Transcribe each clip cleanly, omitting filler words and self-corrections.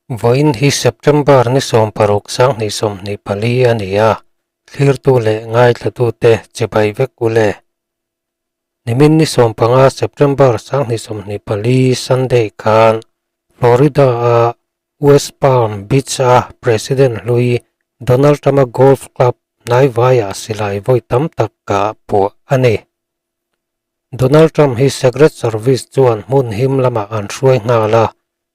Vawiin hi September ni 16 2024 a ni a, thlirtu leh ngaithlatute chibai vek u le. Nimin ni 15 September 2024 Sunday khan Florida-a West Palm Beach-a President hlui Donald Trump-a golf club hnaivaiah silai vawi tam tak kah puah a ni. Donald Trump hi Secret Service chuan hmun him lamah an hruai nghal a,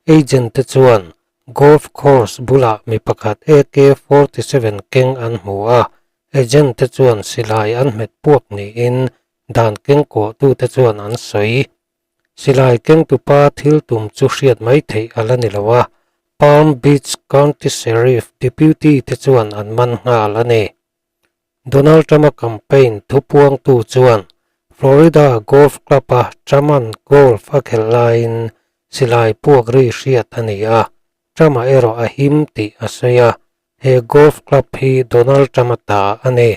Agent te chuan golf course bulah mi pakhat AK-47 keng an hmu a, agent te chuan silai an hmet puak niin dan keng kawhtute chuan an sawi. Silai kengtupa thil tum chu hriat mai theih a la ni lo a, Palm Beach County Sheriff Deputy te chuan an man nghal a ni. Donald Trump-a campaign thupuangtu chuan Florida Golf Club-a Trump-a'n golf a khelh laiin silai puak ri hriat a ni a, Trump-a erawh a him tih a sawi a, he golf club hi Donald Trump-a ta a ni.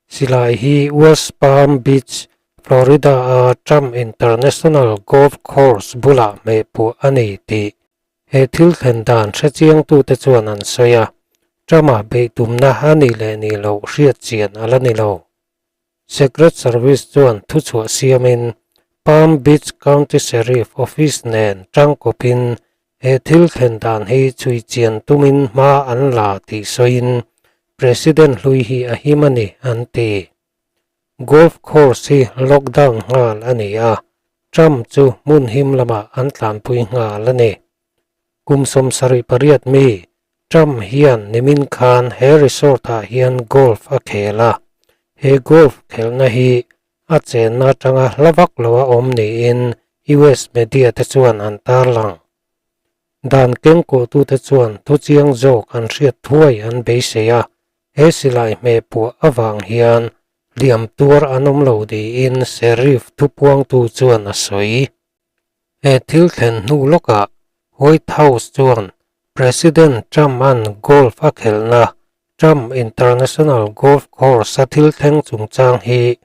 Silai hi West Palm Beach, Florida-a Trump International Golf Course bulah hmehpuah a ni tih He thil thlen dan hrechiangtute chuan an sawi a, Trump-a beihtumna a nih leh nih loh hriat chian a la ni lo. Secret Service chuan thuchhuah siamin Palm Beach County Sheriff Office nen tangkawpin he thil thlen dan hi chhui chian tumin hma an la tih sawiin President hlui hi a him a ni an ti. Golf course hi lockdown nghal a ni a, Trump chu hmun him lamah an tlanpui nghal a ni. Kum 78 mi, Trump hian nimin khan he resort-ah hian golf a khel a, he golf khelhna hi a chenna atanga hla vak loa awm niin US media te chuan an tarlang. Dan kengkawhtute chuan thuchiang zawk an hriat thuai an beisei a, He silai hmeh puah avang hian hliam tuar an awm lo niin Sheriff thupuangtu chuan a sawi. He thil thlen hnu lawkah White House chuan President Trump-a'n golf a khelhna Trump International Golf Course-a thil thleng chungchang hi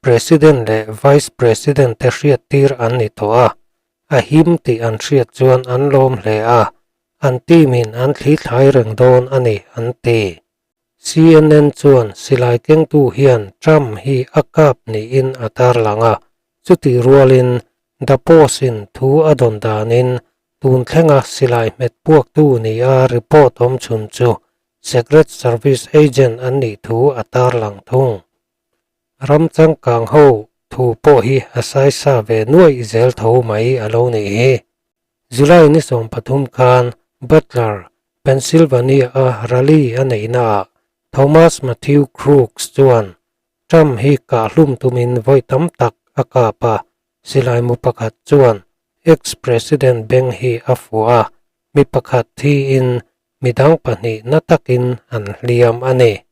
President leh Vice President te hriattir an ni tawh a, a him tih an hriat chuan an lawm hle a, An team-in an thli thlai reng dawn a ni, an ti. CNN chuan silai kengtu hian Trump hi a kap niin a tarlang a, chutih rualin The Post-in thu a dawn danin tun thlenga silai hmet puaktu nia report awm chhun chu Secret Service agent an nih thu a tarlang thung. Ram changkang ho thu pawh hi a saisa ve nuaih zel tho mai a lo nih hi. July ni 13 khan Butler, Pennsylvania-a rally a neihnaah Thomas Matthew Crooks chuan Trump hi kahhlum tumin vawi tam tak a kap a, silai mu pakhat chuan ex-president beng hi a fuh a, mi pakhat thiin midang pahnih na takin an hliam a ni.